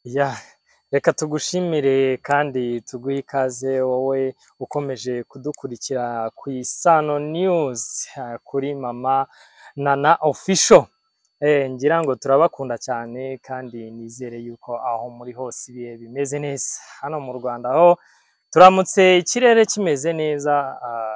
Ya, reka tugushimire kandi tuguhe ikaze wowe ukomeje kudukurikira ku Isano News, kuri Mama Nana Official. Ngira ngo turabakunda cyane kandi nizere yuko aho muri hose ibihe bimeze neza. Hano mu Rwanda ho turamutse ikirere kimeze neza,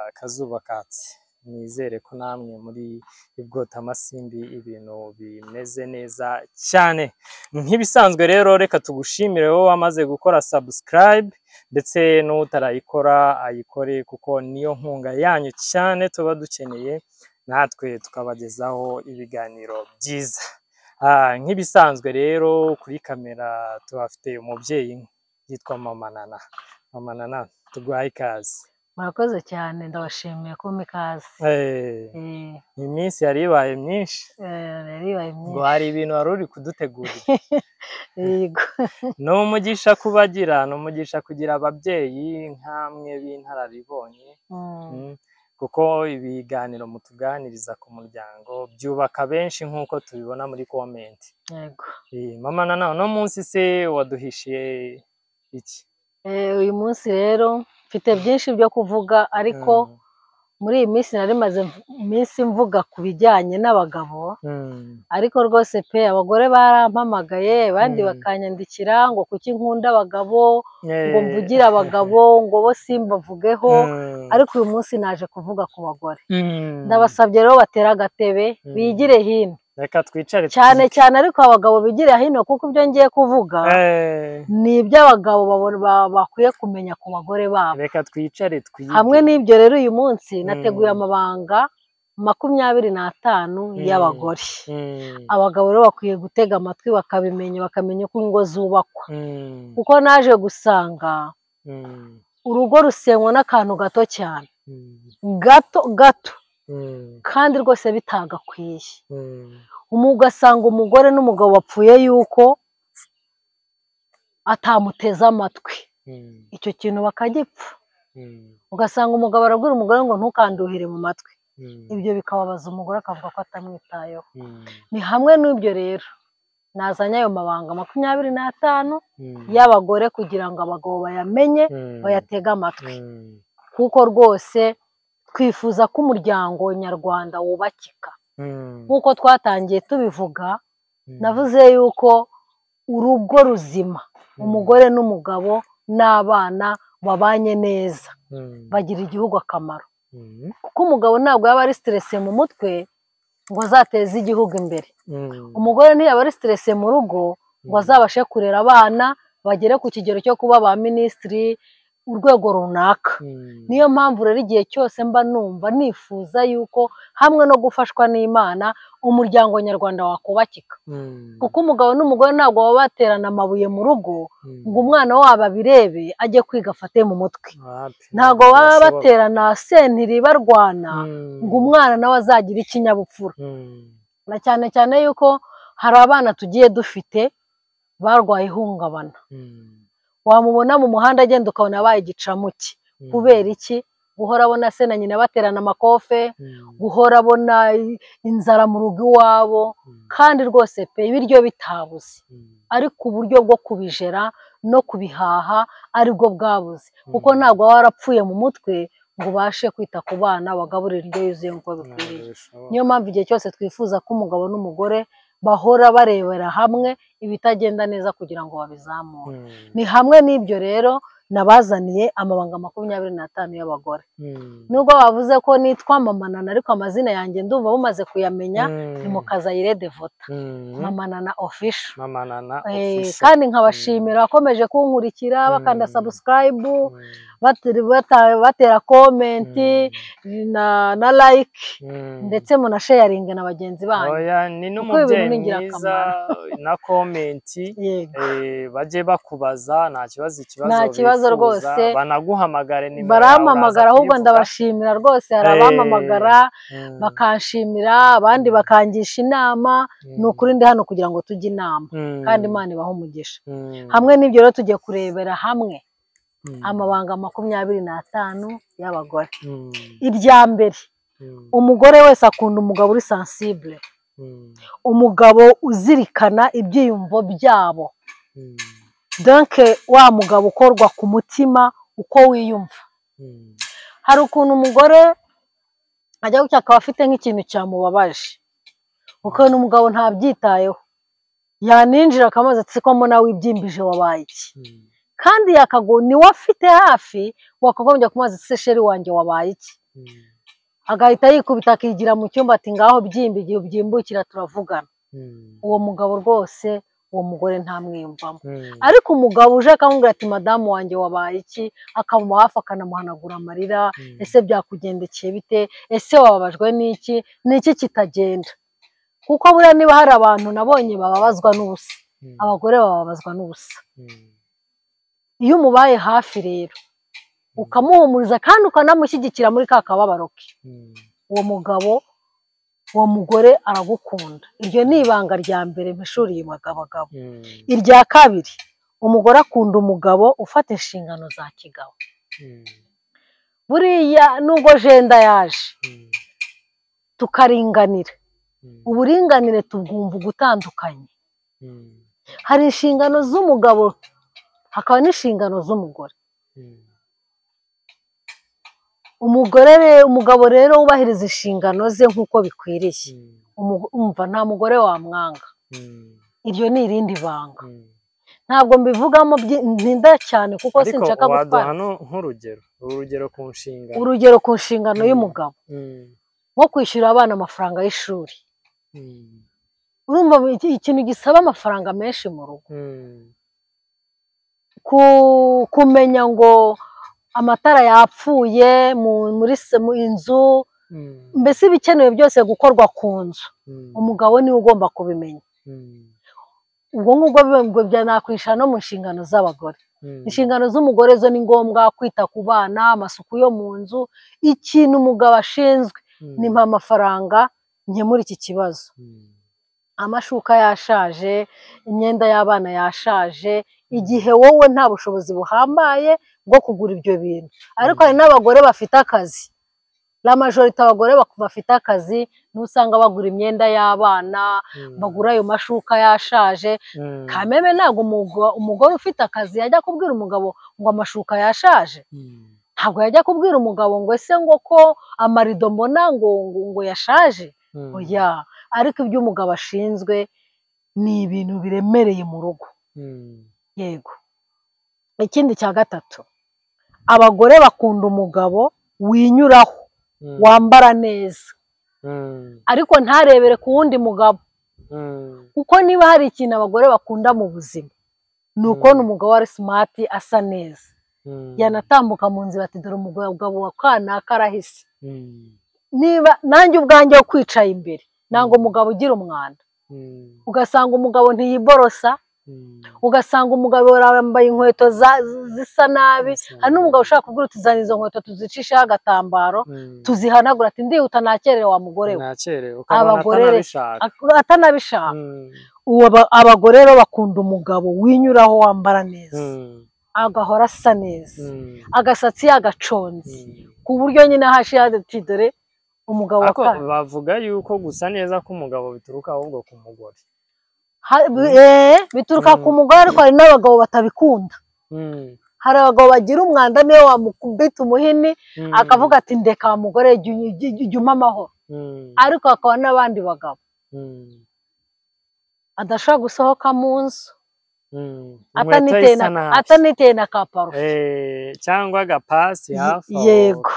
akazuba katse. Nizere ko namwe muri Ibwotamasimbi ibintu bimeze neza cyane. Nk'ibisanzwe rero, reka tugushimire wowe wamaze gukora subscribe, ndetse n'utarayikora ayikore, kuko niyo nkunga yanyu cyane tuba dukeneye, natwe tukabagezaho ibiganiro byiza. Nk'ibisanzwe rero, kuri kamera tuhafite umubyeyi yitwa Mama Nana. Mama Nana, tuguhaye ikaze. Murakoze cyane, ndabashimiye kumpa ikaze. Iminsi yari ibaye myinshi. Yari ibaye Ngo myinshi. hari ibintu wari uri kudutegurira. Yego. Ni umugisha kubagira, ni umugisha kugira ababyeyi nk'amwe b'inararibonye, kuko ibiganiro mutuganiriza ku muryango byubaka benshi nk'uko tubibona muri comment. Mama Nana, uno munsi se waduhishiye iki? Uyu munsi rero mfite byinshi byo kuvuga, ariko muri iyi minsi nari maze iminsi mvuga ku bijyanye n'abagabo, ariko rwose pe, abagore barampamagaye, abandi bakanyandikira ngo kuki nkunda abagabo, ngo mvugire abagabo, ngo bo simbavugeho, ariko uyu munsi naje kuvuga ku bagore. Ndabasabye rero batera agatebe, bigire hino. Reka twicare Cyane twige. cyane, ariko abagabo bigire hino, kuko ibyo ngiye kuvuga ni iby'abagabo bakwiye kumenya ku bagore babo. Reka twicare twige. Hamwe n'ibyo rero, uyu munsi nateguye amabanga 25 y'abagore. Abagabo rero bakwiye gutega amatwi bakabimenya, bakamenya uko ingo zubakwa, kuko naje gusanga urugo rusenywa n'akantu gato cyane, gato gato, kandi rwose bitagakwiye. Ugasanga umugore n'umugabo bapfuye yuko atamuteze amatwi, icyo kintu bakagipfa. Ugasanga umugabo arabwira umugore ngo ntukanduhire mu matwi, ibyo bikababaza umugore, akavuga ko atamwitayeho. Ni hamwe n'ibyo rero nazanye ayo mabanga 25 y'abagore kugira ngo abagabo bayamenye, bayatege amatwi, kuko rwose twifuza ko umuryango nyarwanda wubakika. Nk'uko twatangiye tubivuga, navuze yuko urugo ruzima, umugore n'umugabo n'abana babanye neza, bagira igihugu akamaro, kuko umugabo ntabwo yaba ari stressé mu mutwe ngo azateze igihugu imbere. Umugore ntiyaba ari stressé mu rugo ngo azabashe kurera abana bagere ku kigero cyo kuba ba minisitiri, urwego runaka. Niyo mpamvu rero igihe cyose mba numva nifuza yuko hamwe no gufashwa n'Imana umuryango nyarwanda wakubakika, kuko umugabo n'umugore ntabwo baba baterana amabuye mu rugo ngo umwana wabo abirebe, ajye kwiga afate mu mutwe. Wapi, Ntabwo baba birashoboka. baterana sentiri barwana ngo umwana nawe azagire ikinyabupfura, na cyane cyane yuko hari abana tugiye dufite barwaye ihungabana. Wamubona mu muhanda agenda ukabona abaye igicamuke. Kubera iki? Guhora abona se na nyina baterana amakofe, guhora abona inzara mu rugo iwabo, kandi rwose pe, ibiryo bitabuze, ariko uburyo bwo kubijera no kubihaha aribwo bwabuze, kuko ntabwo waba warapfuye mu mutwe ngo ubashe kwita ku bana, wagaburira indyo yuzuye nk'uko Ntabwo bikwiriye. bishoboka. Niyo mpamvu igihe cyose twifuza ko umugabo n'umugore bahora barebera hamwe ibitagenda neza kugira ngo babizamure. Ni hamwe n'ibyo rero nabazaniye amabanga 25 y'abagore. Nubwo bavuze ko nitwa Mama Nana, ariko amazina yanjye ndumva mumaze kuyamenya, ni Mukazayire Devota, Mama Nana Official. Mama Nana Official. Kandi nkabashimira abakomeje kunkurikira, bakanda subscribe, batera comment na like, ndetse munasharinge na bagenzi banyu, Oya, ni kuko ibi n'umubyeyi bintu ni mwiza ingirakamaro. na comment. Yego. Bajye bakubaza, nta kibazo, ikibazo Nta kibazo bifuza, rwose. banaguhamagare, nimero yawe uraza Barampamagara ahubwo. kuyivuga. Ndabashimira rwose, hari abampamagara bakanshimira, abandi bakangisha inama. Ni ukuri ndi hano kugira ngo tujye inama, kandi Imana ibahe umugisha. Hamwe n'ibyo rero, tugiye kurebera hamwe amabanga 25 y'abagore. Irya mbere, umugore wese akunda umugabo uri sensible, umugabo uzirikana ibyiyumvo byabo. Donc wa mugabo ukorwa ku mutima uko wiyumva. Hari ukuntu umugore ajya gutya akaba afite nk'ikintu cyamubabaje, ukabona umugabo ntabyitayeho, yaninjira akamubaza ati ko mbona wibyimbije wabaye iki? Kandi niwe afite hafi wakagombye kumubaza ati chéri wanjye wabaye iki? Agahita yikubita akigira mu cyumba ati ngaho byimba, igihe ubyimbukira turavugana. Uwo mugabo rwose uwo mugore ntamwiyumvamo. Ariko umugabo uje akamubwira ati madamu wanjye wabaye iki, akamuha hafi akanamuhanagura amarira, ese byakugendekeye bite, ese wababajwe n'iki, n'iki kitagenda? Kuko buriya niba hari abantu nabonye bababazwa n'ubusa, abagore bababazwa n'ubusa. Iyo umubaye hafi rero ukamuhumuriza kandi ukanamushyigikira muri ka kababaro ke, uwo mugabo uwo mugore aragukunda. Iryo ni ibanga rya mbere mpishuriye abagabo. Irya kabiri, umugore akunda umugabo ufata inshingano za kigabo. Buriya nubwo jenda yaje tukaringanira, uburinganire tubwumva ugutandukanye. Hari inshingano z'umugabo hakaba n'inshingano z'umugore. Umugabo rero wubahiriza inshingano ze nk'uko bikwiriye, umva nta mugore wamwanga. Iryo ni irindi banga. Ntabwo mbivugamo ntinda cyane kuko sinshaka gutwara. Nk'urugero ku nshingano, urugero ku nshingano y'umugabo nko kwishyura abana amafaranga y'ishuri. Urumva ikintu gisaba amafaranga menshi mu rugo, kumenya ngo amatara yapfuye muri inzu, mbese ibikenewe byose gukorwa ku nzu, umugabo niwe ugomba kubimenya. Ubwo ngubwo byanakwisha no mu nshingano z'abagore. Inshingano z'umugore zo ni ngombwa, kwita ku bana, amasuku yo mu nzu. Ikintu umugabo ashinzwe ni mpa amafaranga nkemura iki kibazo. Amashuka yashaje, imyenda y'abana yashaje, igihe wowe nta bushobozi buhambaye bwo kugura ibyo bintu. Ariko hari n'abagore bafite akazi, la majorité abagore bafite akazi n'usanga bagura imyenda y'abana, bagura ayo mashuka yashaje. Kameme ntabwo umugore ufite akazi yajya kubwira umugabo ngo amashuka yashaje. Ntabwo yajya kubwira umugabo ngo ese ngo ko amarido mbona ngo ngo yashaje. Oya, ariko ibyo umugabo ashinzwe ni ibintu biremereye mu rugo. Yego. Ikindi cya gatatu, abagore bakunda umugabo winyuraho, wambara neza, ariko ntarebere ku wundi mugabo. Kuko niba hari ikintu abagore bakunda mu buzima ni ukubona umugabo ari smart, asa neza, yanatambuka mu nzira ati dore umugabo wa kanaka arahise. Niba nanjye ubwanjye wo kwicaye imbere, ntabwo umugabo ugira umwanda. Ugasanga umugabo ntiyiborosa, ugasanga umugabo yambaye inkweto zisa nabi. Hari n'umugabo ushaka kubwira uti zana izo nkweto tuzicisheho agatambaro, tuzihanagura, ati ndihuta nakerewe wa mugore we. Abagore atanabishaka. Abagore rero bakunda umugabo winyuraho, wambara neza, agahora asa neza, agasatsi yagaconze, ku buryo nyine hashi ati dore umugabo. Bavuga yuko gusa neza k'umugabo bituruka ahubwo ku mugore. Bituruka ku mugore, ariko hari n'abagabo batabikunda. Hari abagabo bagira umwanda, niyo wamukubita umuhini akavuga ati ndeka mugore jya umpa amahoro. Ariko hakaba n'abandi bagabo adashobora gusohoka mu nzu ataniteye na ka parufe cyangwa agapasi hafi. Yego.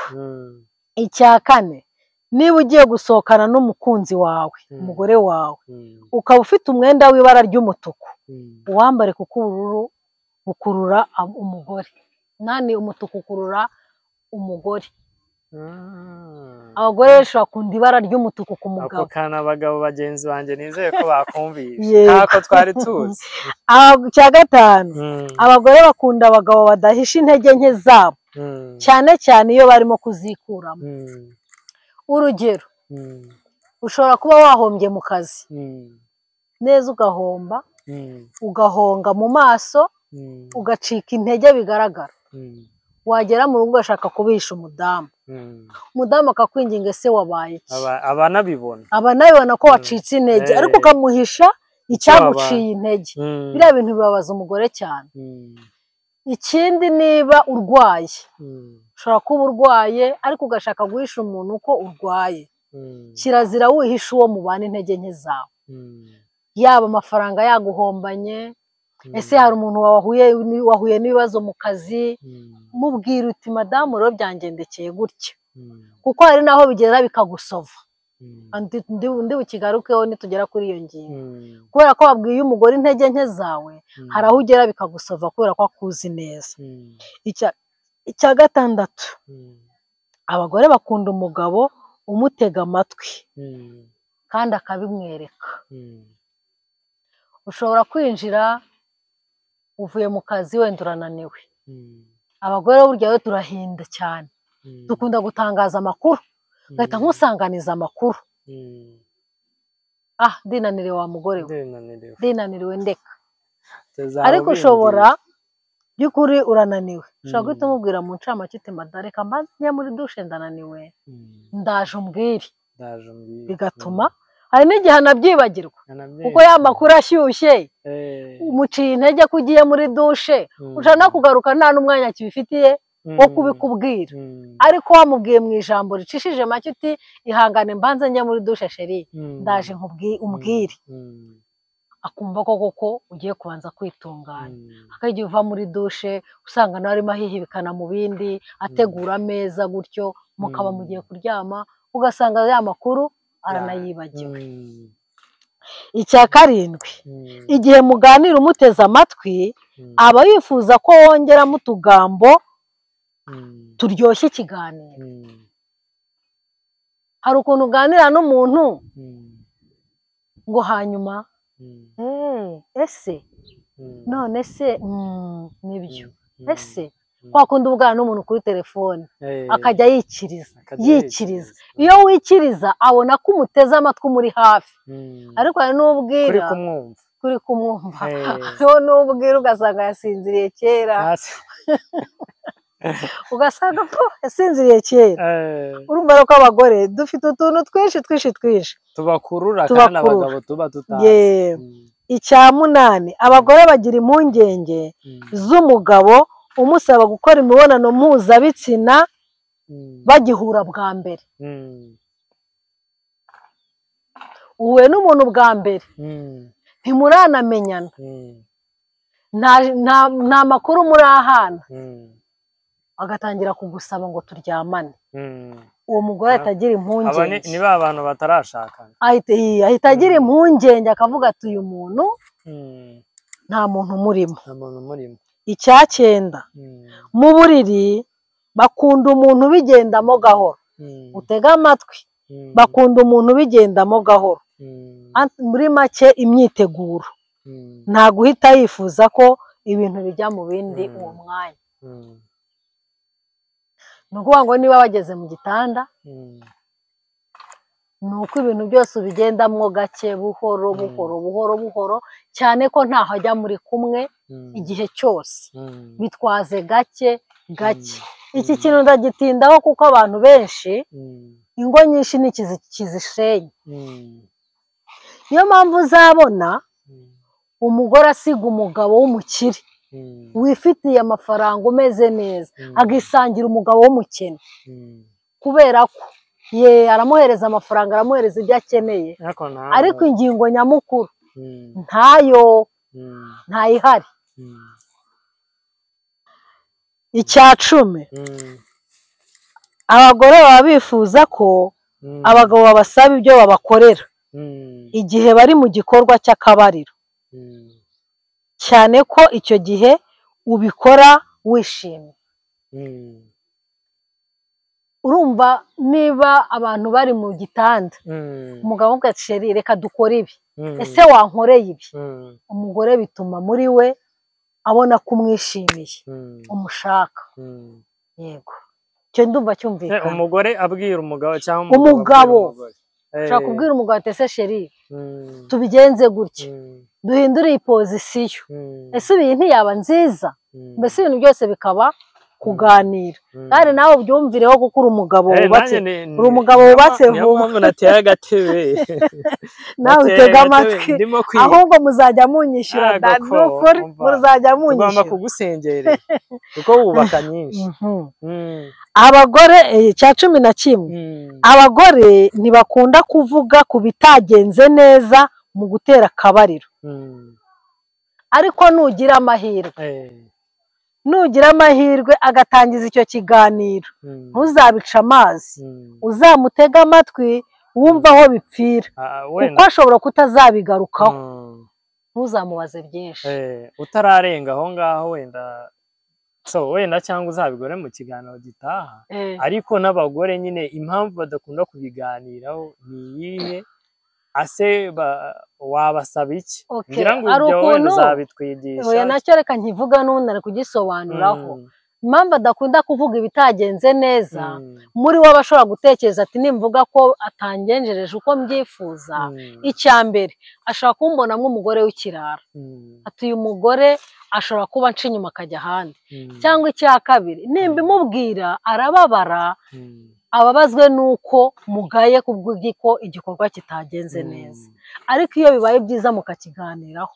Icya kane, niba ugiye gusohokana n'umukunzi wawe, umugore wawe, ukaba ufite umwenda w'ibara ry'umutuku, uwambare kuko ubururu bukurura umugore. Nani umutuku ukurura umugore. Abagore benshi bakunda ibara ry'umutuku ku mugabo. Ako kana abagabo bagenzi banjye nizeye ko bakumvise, ntako twari tuzi. Icya gatanu, abagore bakunda abagabo badahisha intege nke zabo, cyane cyane iyo barimo kuzikuramo. Urugero, ushobora kuba wahombye mu kazi neza, ugahomba, ugahonga mu maso, ugacika intege bigaragara. Wagera mu rugo ugashaka kubihisha umudamu, umudamu akakwinginga ese wabaye iki? Abanabibona ko wacitse intege, ariko ukamuhisha Icyaguciye intege. Biriya bintu bibabaza umugore cyane. Ikindi, niba urwaye, ushobora kuba urwaye ariko ugashaka guhisha umuntu ko urwaye. Kirazira wihisha uwo mubana intege nke zawe. Yaba amafaranga yaguhombanye, ese hari umuntu wahuye n'ibibazo mu kazi, mubwira uti madamu rero byangendekeye gutya. Kuko hari naho bigera bikagusova. Ndi bukigarukeho nitugera kuri iyo ngingo. Kubera ko wabwiye umugore intege nke zawe, hari aho ugera bikagusova kubera ko akuzi neza. Icya gatandatu, abagore bakunda umugabo umutega amatwi kandi akabimwereka. Ushobora kwinjira uvuye mu kazi wenda urananiwe. Abagore burya rero turahinda cyane, dukunda gutangaza amakuru, ugahita nkusanganiza amakuru. Ah, ndinaniriwe wa mugore we, ndinaniriwe ndeka. Ariko ushobora by'ukuri urananiwe, ushobora guhita umubwira mu ncamake uti madamu reka mbanze njye muri dushe ndananiwe, ndaje umbwire. Bigatuma hari n'igihe anabyibagirwa, kuko ya makuru ashyushye umuciye intege ko ugiye muri dushe, ushobora no kugaruka nta n'umwanya kibifitiye wo kubikubwira. Ariko wamubwiye mu ijambo ricishije make uti ihangane mbanze njye muri dushe sheri, ndaje umbwire. Akumva ko koko ugiye kubanza kwitunganya. Akajya uva muri dushe usanga nawe arimo ahihibikana mu bindi, ategura ameza gutyo, mukaba mugiye kuryama, ugasanga ya makuru aranayibagiwe. Icya karindwi, igihe muganira umuteze amatwi, aba yifuza ko wongeramo utugambo turyoshye ikiganiro. Hari ukuntu uganira n'umuntu ngo hanyuma ese none se nibyo, ese kwa kundi uganira n'umuntu kuri telefone akajya yikiriza yikiriza. Iyo wikiriza abona ko umuteze amatwi muri hafi, ariko hari n'ubwira kuri kumwumva, hariho n'ubwira ugasanga yasinziriye kera, ugasanga ko yasinziriye kera. Urumva ko abagore dufite utuntu twinshi twinshi twinshi tubakurura, kandi abagabo tuba tutazi. Icya munani, abagore bagira impungenge z'umugabo umusaba gukora imibonano mpuzabitsina bagihura bwa mbere. Uhuye n'umuntu bwa mbere, ntimuranamenyana, nta makuru murahana, agatangira kugusaba ngo turyamane. Uwo mugore ahita agira impungenge. Ni ba bantu batarashakana. Ahita agira impungenge akavuga ati uyu muntu nta muntu umurimo. Icya cyenda, mu buriri bakunda umuntu ubigendamo gahoro. Utega amatwi, bakunda umuntu ubigendamo gahoro. Muri make imyiteguro, nta guhita yifuza ko ibintu bijya mu bindi uwo mwanya. Ni ukuvuga ngo niba bageze mu gitanda, ni uko ibintu byose ubigendamo gake, buhoro buhoro buhoro buhoro, cyane ko ntaho ajya muri kumwe igihe cyose. Bitwaze gake gake. Iki kintu ndagitindaho kuko abantu benshi, ingo nyinshi ni kizishenye. Niyo mpamvu uzabona umugore asiga umugabo w'umukire wifitiye amafaranga umeze neza, agisangira umugabo w'umukene, kubera ko ye aramuhereza amafaranga, aramuhereza ibyo akeneye, ariko ingingo nyamukuru ntayo, ntayihari. Icya cumi, abagore baba bifuza ko abagabo babasaba ibyo babakorera igihe bari mu gikorwa cy'akabariro, cyane ko icyo gihe ubikora wishimye. Urumva niba abantu bari mu gitanda, umugabo avuga ati sheri reka dukore ibi, ese wankoreye ibi, umugore bituma muri we abona ko umwishimiye, umushaka. Yego, icyo ndumva cyumvikana. Umugore abwira umugabo cyangwa umugabo ushobora kubwira umugabo ati ese sheri tubigenze gutya, duhindure iyi pozisiyo, ese iyi ntiyaba nziza, mbese ibintu byose bikaba kuganira. Kandi nawe ubyumvireho kuko uri umugabo wubatse, uri umugabo wubatse vuba. Nateye agatebe nawe utega amatwi, ahubwo muzajya munyishyura, nukuri muzajya munyishyura. Tugomba kugusengerera kuko wubaka nyinshi. Abagore cya 11, abagore ntibakunda kuvuga ku bitagenze neza mu gutera akabariro. Ariko nugira amahirwe, nugira amahirwe agatangiza icyo kiganiro, ntuzabica amazi, uzamutega amatwi wumva aho bipfira, kuko ashobora kutazabigarukaho. Ntuzamubaze byinshi utararenga aho ngaho, wenda so wenda cyangwa uzabigore mu kiganiro gitaha. Ariko n'abagore nyine impamvu badakunda kubiganiraho ni iyihe? Ase wabasaba iki? Ngira ngo ibyo wenda uzabitwigisha. Oya nacyo reka nkivuga n'ubundi ari kugisobanuraho. Impamvu adakunda kuvuga ibitagenze neza, muri we abashobora gutekereza ati nimvuga ko atangenjereje uko mbyifuza. Icya mbere ashobora kumbonamo umugore w'ikirara, ati uyu mugore ashobora kuba nca inyuma akajya ahandi. Cyangwa icya kabiri, nimba imubwira arababara, ababazwe nuko mugaye kubw'iko igikorwa kitagenze neza. Ariko iyo bibaye byiza mukakiganiraho,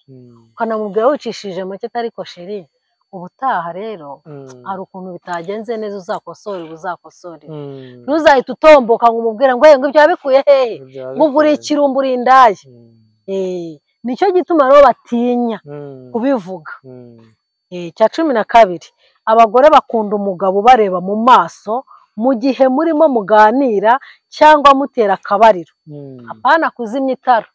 ukanamubwira wicishije make, ariko sheri ubutaha rero hari ukuntu bitagenze neza, uzakosore uzakosore. Ntuzahita utomboka ngo umubwire ngo ngo ibyo wabikuye hehe, ngo ugure ikirumbo uri indaya. Nicyo gituma rero batinya kubivuga. Icya 12, abagore bakunda umugabo bareba mu maso mu gihe murimo muganira cyangwa mutera akabariro. Apana kuzimya itara.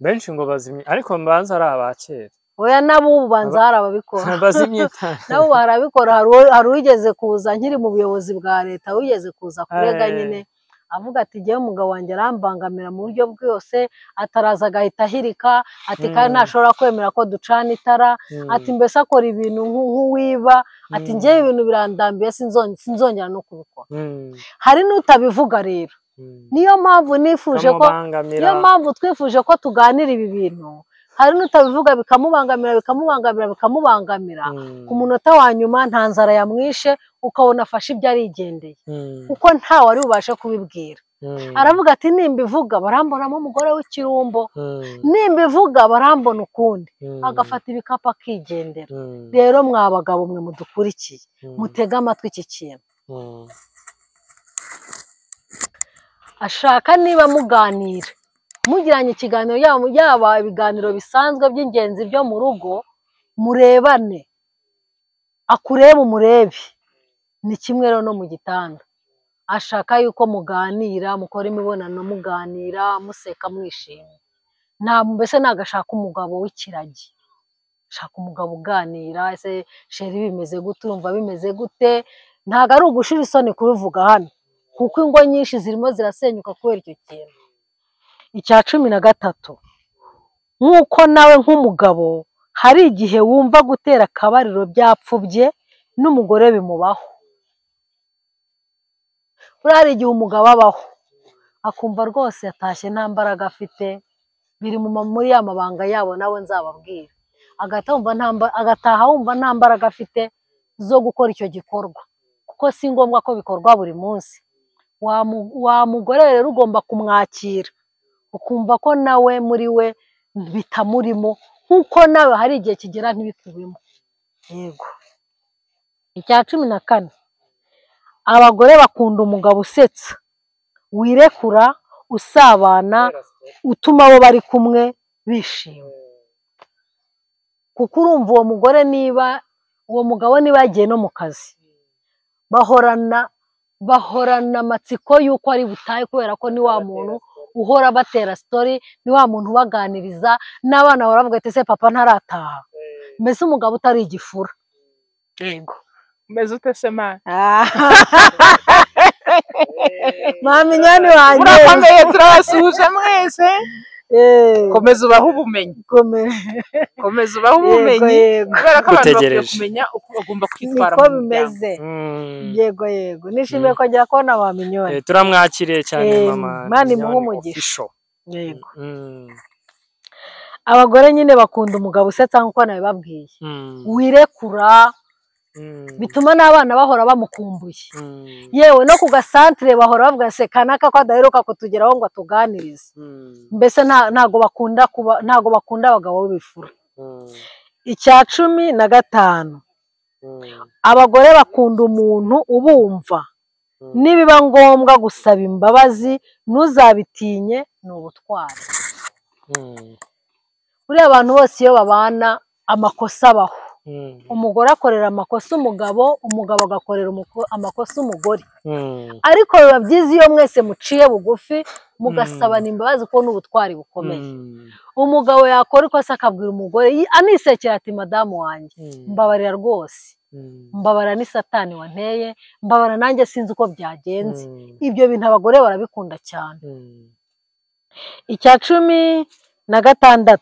Benshi ngo bazimye, ariko mbanza ari abakera. Oya nabo ubu banza hari ababikora. Bazimya itara. Nabo barabikora. Hari uwigeze kuza nkiri mu buyobozi bwa leta, wigeze kuza kurega nyine avuga ati jyewe umugabo wanjye arambangamira mu buryo bwose, ataraza agahita ahirika, ati kandi ntashobora kwemera ko ducana itara, ati mbese akora ibintu nk'uwiba, ati njyewe ibintu birandambiye sinzongera no kubikora. Hari n'utabivuga rero. Niyo mpamvu nifuje ko, niyo mpamvu twifuje ko tuganira ibi bintu. Hari n'utabivuga bikamubangamira bikamubangamira bikamubangamira, ku munota wa nyuma nta nzara yamwishe, ukabona afashe ibyo arigendeye, kuko ntawe ari bubashe kubibwira. Aravuga ati nimbivuga barambonamo umugore w'ikirumbo, nimbivuga barambona ukundi, agafata ibikapu akigendera. Rero mwa bagabo mwe mudukurikiye, mutege amatwi iki kintu. Ashaka niba muganira, mugiranye ikiganiro, yaba ibiganiro bisanzwe by'ingenzi byo mu rugo, murebane, akurebe umurebe. Ni kimwe rero no mu gitanda, ashaka yuko muganira, mukora imibonano muganira, museka mwishimye. Nta mbese nagashaka umugabo w'ikiragi, ashaka umugabo uganira. Ese sheri bimeze gute, urumva bimeze gute? Ntago ari ugushira isoni kubivuga hano, kuko ingo nyinshi zirimo zirasenyuka kubera icyo kintu. Icya 13, nk'uko nawe nk'umugabo hari igihe wumva gutera akabariro byapfubye, n'umugore bimubaho. Buriya hari igihe umugabo abaho akumva rwose yatashye nta mbaraga afite, biri muri ya mabanga yabo nawe nzababwira, agataha wumva nta mbaraga afite zo gukora icyo gikorwa, kuko si ngombwa ko bikorwa buri munsi. Wa mugore rero ugomba kumwakira, ukumva ko nawe muri we bitamurimo, nkuko nawe hari igihe kigera ntibikubimo. Yego. Icya 14, abagore bakunda umugabo usetsa, wirekura, usabana, utuma abo bari kumwe bishima. Kuko urumva uwo mugore niba uwo mugabo niba yagiye no mu kazi, bahorana amatsiko y'uko ari butahe, kubera ko ni wa muntu uhora batera story, ni wa muntu ubaganiriza, n'abana baravuga ati se papa ntarataha. Mbese umugabo utari igifura. Yego. Umeze ute se ma? Mama nyani wanjye. Murakomeye, turabasuhuje mwese. Komeza ubahe ubumenyi. Komeza ubahe ubumenyi, kubera ko abantu bakwiye kumenya uko bagomba kwitwara mu muryango. Yego yego. Nishimiye kongera kubona ba Mignone. Turamwakiriye cyane mama. Imana imuhe umugisha. Yego. Abagore nyine bakunda umugabo usetsa nk'uko nabibabwiye, wirekura, Bituma n'abana bahora bamukumbuye. Yewe no ku gasantere bahora bavuga se kanaka ko adaheruka kutugeraho ngo atuganirize. Mbese ntago bakunda kuba, ntago bakunda abagabo b'ibifura. Icya 15, abagore bakunda umuntu ubumva. Nibiba ngombwa gusaba imbabazi ntuzabitinye, ni ubutwari. Buriya abantu bose iyo babana amakosa abaho. Umugore akorera amakosa umugabo, umugabo agakorera amakosa umugore. Ariko biba byiza iyo mwese muciye bugufi mugasabana imbabazi, kuko n'ubutwari bukomeye. Umugabo yakora ikosa akabwira umugore anisekera ati madamu wanjye mbabarira rwose, mbabarira ni satani wanteye, mbabarira nanjye sinzi uko byagenze. Ibyo bintu abagore barabikunda cyane. Icya 16,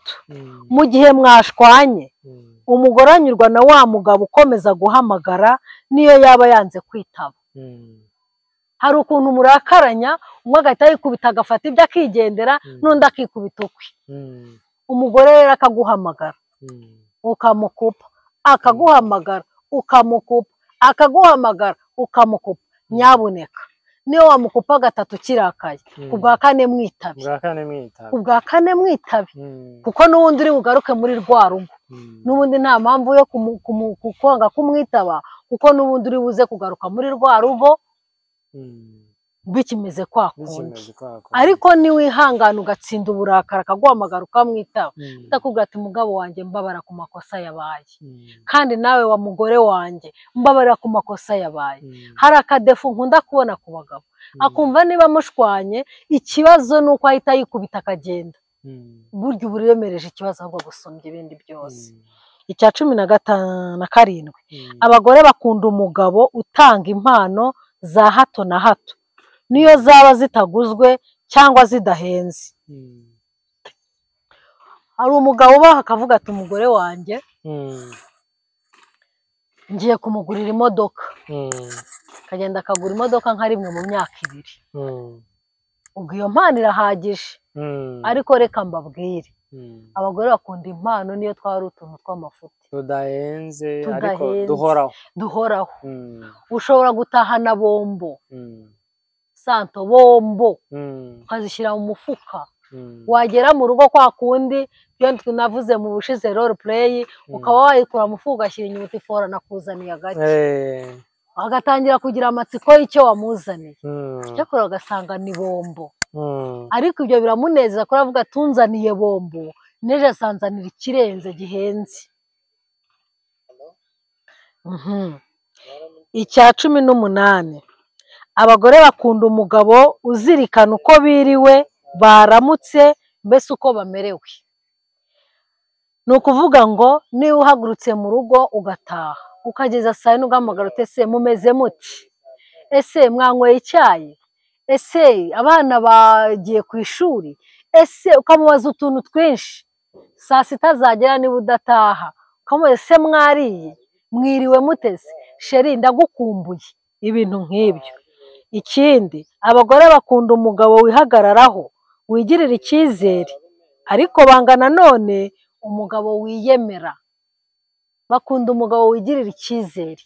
mu gihe mwashwanye umugore anyurwa na wa mugabo ukomeza guhamagara niyo yaba yanze kwitaba. Hari ukuntu murakaranya, umwe agahita yikubita agafata ibyo akigendera, n'undi akikubita ukwe. Umugore rero akaguhamagara ukamukupa, akaguhamagara ukamukupa, akaguhamagara ukamukupa. Nyabuneka niyo wamukupa gatatu kirakaye, ku bwa kane mwitabe, ku bwa kane mwitabe, kuko n'ubundi uri bugaruke muri rwa rugo. N'ubundi nta mpamvu yo kwanga kumwitaba, kuko n'ubundi uri buze kugaruka muri rwa rugo bikimeze kwa kundi. Ariko niwihangana ugatsinda uburakari akaguhamagara ukamwitaba, ndakubwira ati mugabo wanjye mbabara ku makosa yabaye, kandi nawe wa mugore wanjye mbabarira ku makosa yabaye. Hari akadefu nkunda kubona ku bagabo, akumva niba mushwanye ikibazo nuko ahita yikubita akagenda. Burya uba uremereje ikibazo ahubwo gusumbya ibindi byose. Icya 17, abagore bakunda umugabo utanga impano za hato na hato, niyo zaba zitaguzwe cyangwa zidahenze. Hari umugabo ubaha akavuga ati umugore wanjye ngiye kumugurira imodoka, akagenda akagura imodoka nka rimwe mu myaka 2. Ubwo iyo mpano irahagije. Ariko reka mbabwire, abagore bakunda impano niyo twari utuntu tw'amafuti tudahenze, ariko duhoraho duhoraho. Ushobora gutahana bombo, santo bombo, ukazishyira mu mufuka, wagera mu rugo kwa kundi byo tunavuze mu bushize role play, ukaba wayikura mu mufuka ugashyira inyuma uti fora nakuzaniye agake, agatangira kugira amatsiko y'icyo wamuzaniye, cyakora ugasanga ni bombo. Ariko ibyo biramunezeza ko aravuga tunzaniye bombo, n'ejo asanzanira ikirenze gihenze. Icya 18, abagore bakunda umugabo uzirikana uko biriwe, baramutse, mbese uko bamerewe. Ni ukuvuga ngo niba uhagurutse mu rugo ugataha ukageza saa yine ugahamagara uti ese mumeze muti, ese mwanyweye icyayi, ese abana bagiye ku ishuri, ese ukamubaza utuntu twinshi. Saa sita zagera niba udataha ukamubaza ese mwariye, mwiriwe mutese, sheri ndagukumbuye, ibintu nk'ibyo. Ikindi, abagore bakunda umugabo wihagararaho, wigirira icyizere, ariko banga nanone umugabo wiyemera. Bakunda umugabo wigirira icyizere.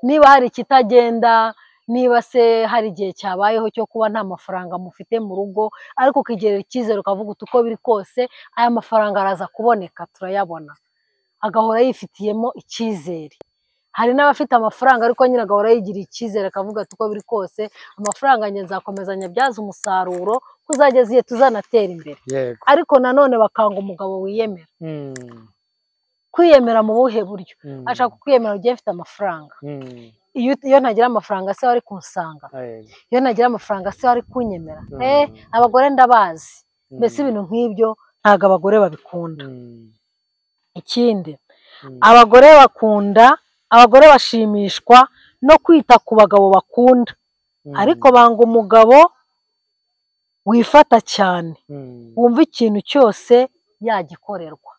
Niba hari ikitagenda, niba se hari igihe cyabayeho cyo kuba nta mafaranga mufite mu rugo, ariko ukigirira icyizere ukavuga uti uko biri kose aya mafaranga araza kuboneka turayabona, agahora yifitiyemo icyizere. Hari n'abafite amafaranga ariko nyine agahora yigirira icyizere akavuga ati uko biri kose amafaranga njye nzakomeza nyabyaza umusaruro kuzageza igihe tuzanatera imbere. Ariko nanone bakanga umugabo wiyemera. Kwiyemera mu buhe buryo? Ashaka kwiyemera ugiye mfite amafaranga. Iyo ntagira amafaranga se wari kunsanga, iyo ntagira amafaranga se wari kunyemera. Abagore ndabazi. Mbese ibintu nk'ibyo ntabwo abagore babikunda. Ikindi, abagore bakunda, abagore bashimishwa no kwita ku bagabo bakunda, ariko banga umugabo wifata cyane, wumva ikintu cyose yagikorerwa.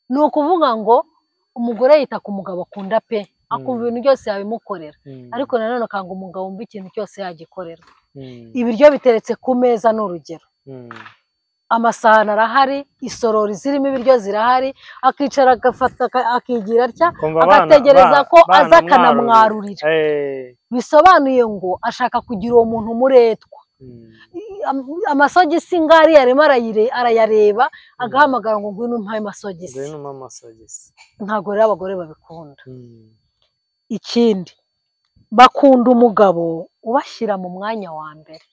Ni ukuvuga ngo umugore yita ku mugabo akunda pe, akumva ibintu byose yabimukorera, ariko nanone akanga umugabo wumva ikintu cyose yagikorerwa. Ibiryo biteretse ku meza ni urugero, Amasahani arahari, isorori zirimo ibiryo zirahari, akicara agafata akigira atya, agategereza ko aza akanamwarurira. Bisobanuye ngo ashaka kugira uwo muntu umuretwa. Amasogisi ngari yarimo arayareba, agahamagara ngo ngwino umpaye amasogisi. Ntabwo rero abagore babikunda. Ikindi, bakunda umugabo ubashyira mu mwanya wa mbere.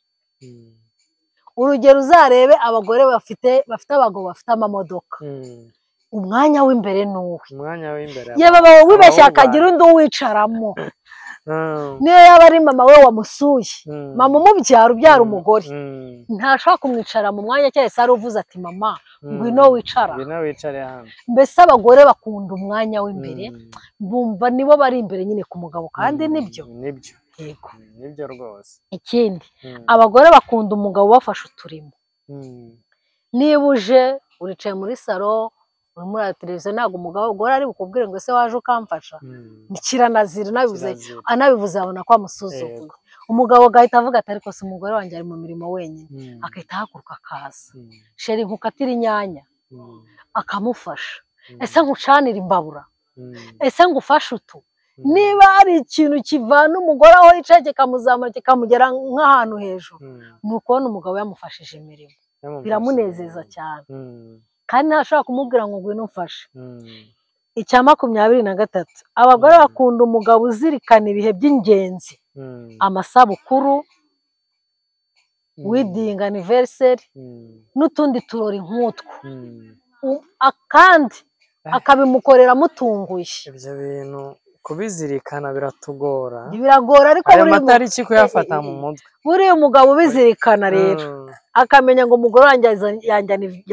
Urugero uzarebe abagore bafite abagabo bafite amamodoka, umwanya w'imbere ni uwe. Yewe baba wibeshye akagira undi uwicaramo. Niyo yaba ari mama we wamusuye, mama umubyara ubyara umugore, ntashobora kumwicara mu mwanya cyese ari uvuze ati mama ngwino wicara. Mbese abagore bakunda umwanya w'imbere, bumva nibo bari imbere nyine ku mugabo, kandi nibyo. Yego. Nibyo rwose. Ikindi, abagore bakunda umugabo ubafasha uturimo. Niba uje uricaye muri salo urimo urareba televiziyo, ntabwo umugore ari bukubwire ngo ese waje ukamfasha. Kiranazira, anabivuze abona ko amusuzuguye. Umugabo agahita avuga ati ariko si umugore wanjye ari mu mirimo wenyine, agahita ahaguruka akaza. Sheri nkukatire inyanya, akamufasha. Ese nkucanire imbabura, ese ngufashe utu. Niba hari ikintu kivana umugore aho yicaye kikamuzamura kikamugera nk'ahantu hejuru, ni ukubona umugabo yamufashije imirimo, biramunezeza cyane. Kandi ntashobora kumubwira ngo ngwino umfashe. Icya 23, abagore bakunda umugabo uzirikana ibihe by'ingenzi, amasabukuru, wedding anniversary, n'utundi turori nk'utwo, kandi akabimukorera amutunguye. Ibyo bintu kubizirikana biratugora, biragora, ariko ayo matariki kuyafata mu mutwe. Buriya umugabo ubizirikana rero akamenya ngo umugore wanjye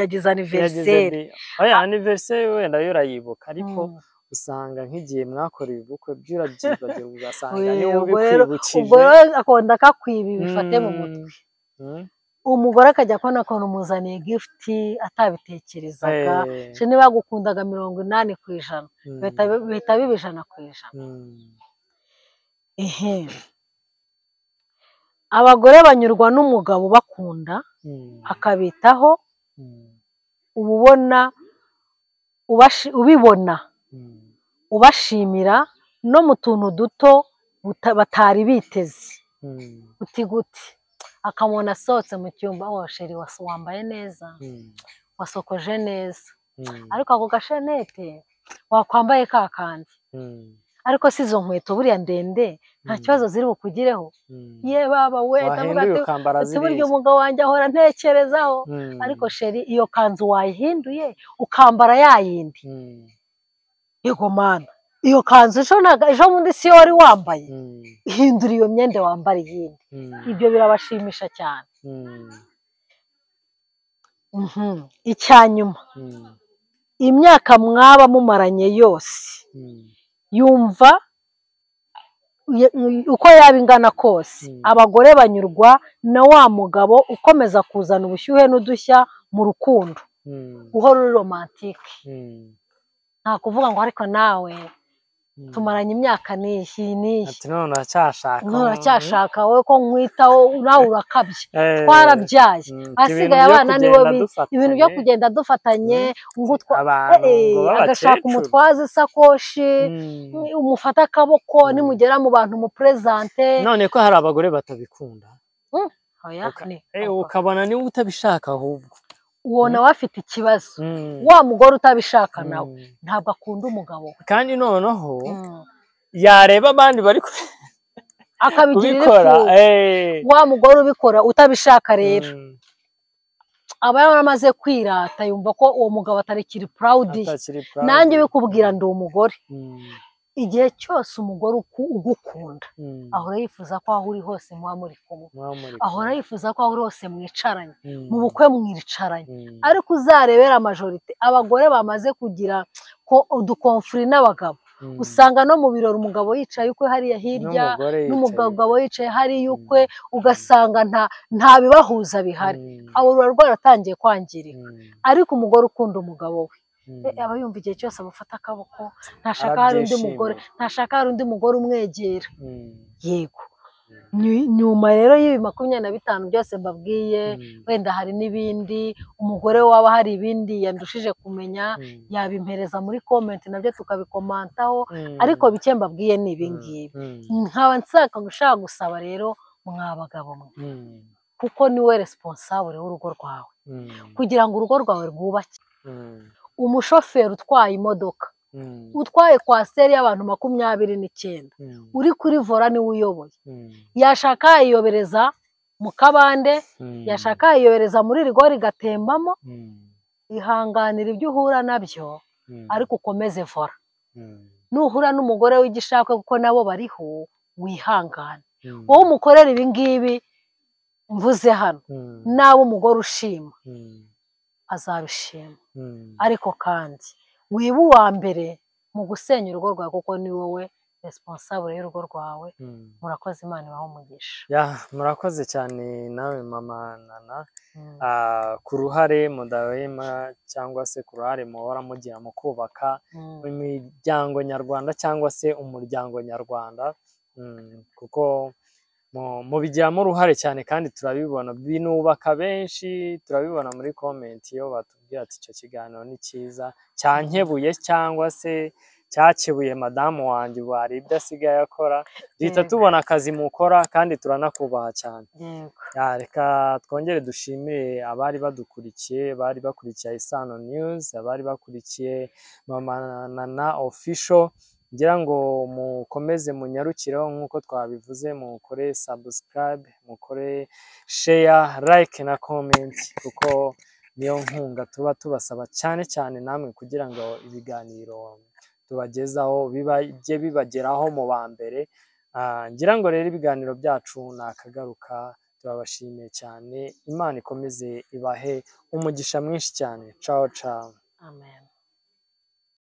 yagize anniversaire. Oya, anniversaire wenda yo urayibuka, ariko usanga nk'igihe mwakoreye ubukwe byurabyibagirwa, ugasanga niwe ubikwibukije. Ubwo rero akunda akakwiba bifate mu mutwe. Umugore akajya kubona ko umuzaniye gift atabitekerezaga. Niba yagukundaga 80%, bihita biba 100%. Abagore banyurwa n'umugabo bakunda, akabitaho, ubibona, ubashimira no mu tuntu duto batari biteze. Uti gute? Akamubona asohotse mu cyumba, oh sheri wambaye neza, wasokoje neza, ariko ako gashenete wakwambaye ka kandi, ariko si izo nkweto buriya ndende nta kibazo ziri bukugireho. Ye baba we, ati burya umugabo wanjye ahora ntekerezaho, ariko sheri iyo kanzu wayihinduye ukambara yayindi. Yego mana, iyo kanzu ejo bundi si yo wari wambaye, hindura iyo myenda wambara iyindi. Ibyo birabashimisha cyane. Icya nyuma, imyaka mwaba mumaranye yose, yumva uko yaba ingana kose, abagore banyurwa na wa mugabo ukomeza kuzana ubushyuhe n'udushya mu rukundo, uhora uri romantike. Nta kuvuga ngo ariko nawe tumaranye imyaka n'iyi n'iyi, none uracyashaka, wowe ko nkwitaho nawe urakabye, twarabyaye, asigaye abana nibo ibintu byo kugenda dufatanye, agashaka umutwaza isakoshi, umufata akaboko, nimugera mu bantu umuprezante. None ko hari abagore batabikunda, ukabona niba utabishaka ahubwo uwo nawe afite ikibazo. Wa mugore utabishaka nawe ntabwo akunda umugabo we. Kandi noneho yareba abandi bari akabigirira ifu. Wa mugore ubikora utabishaka rero aba yaramaze kwirata, yumva ko uwo mugabo atarikiri proud. Nanjye bikubwira ndi umugore. Igihe cyose umugore ugukunda ahora yifuza ko aho uri hose muba muri kumwe, ahora yifuza ko aho uri hose mwicaranye, mu bukwe mwicaranye. Ariko uzarebera majorite abagore bamaze kugira ko udukonfuri n'abagabo, usanga no mu birori umugabo yicaye ukwe hariya hirya, n'umugabo yicaye hariya ukwe, ugasanga nta bibahuza bihari. Abo ruba rwaratangiye kwangirika. Ariko umugore ukunda umugabo we aba yumva igihe cyose amufata akaboko, ntashaka hari undi mugore, ntashaka hari undi mugore umwegera. Yego. Nyuma rero y'ibi 25 byose mbabwiye, wenda hari n'ibindi umugore waba hari ibindi yandushije kumenya, yabimpereza muri comment nabyo tukabikomantaho, ariko bike mbabwiye ni ibi ngibi. Nkaba nshaka gusaba rero mwa bagabo mwe, kuko niwe responsable w'urugo rwawe, kugira ngo urugo rwawe rwubake. Umushoferi utwaye imodoka, utwaye kwasiteri y'abantu 29, uri kuri vora niwe uyoboye, yashaka yayiyobereza mu kabande, yashaka yayiyobereza muri rigori igatembamo, ihanganira ibyo uhura nabyo, ariko ukomeze vora. Nuhura n'umugore w'igishakwe kuko nabo bariho, wihangane. Wowe umukorera ibi ngibi mvuze hano, nawe umugore ushima azabishima. Ariko kandi wiba uwa mbere mu gusenya urugo rwawe, kuko ni wowe responsable y'urugo rwawe. Murakoze, Imana ibahe umugisha. Murakoze cyane nawe mama Nana, ku ruhare mudahwema cyangwa se ku ruhare muhora mugira mu kubaka imiryango nyarwanda cyangwa se umuryango nyarwanda, kuko mubigiramo uruhare cyane kandi turabibona, binubaka benshi, turabibona muri comment iyo batubwira ati icyo kiganiro ni cyiza cyankebuye cyangwa se cyakebuye madamu wanjye, ubu hari ibyo asigaye akora, duhita tubona akazi mukora kandi turanakubaha cyane. Reka twongere dushimire abari badukurikiye, bari bakurikiye Isano News, abari bakurikiye Mama Nana Official. Ngira ngo mukomeze munyarukireho nk'uko twabivuze, mukore subscribe, mukore share, like na comment, kuko niyo nkunga tuba tubasaba cyane cyane namwe, kugira ngo ibiganiro tubagezaho bijye bibageraho mu ba mbere. Ngira ngo rero ibiganiro byacu nakagaruka, turabashimiye cyane. Imana ikomeze ibahe umugisha mwinshi cyane. Ciao ciao. Amen.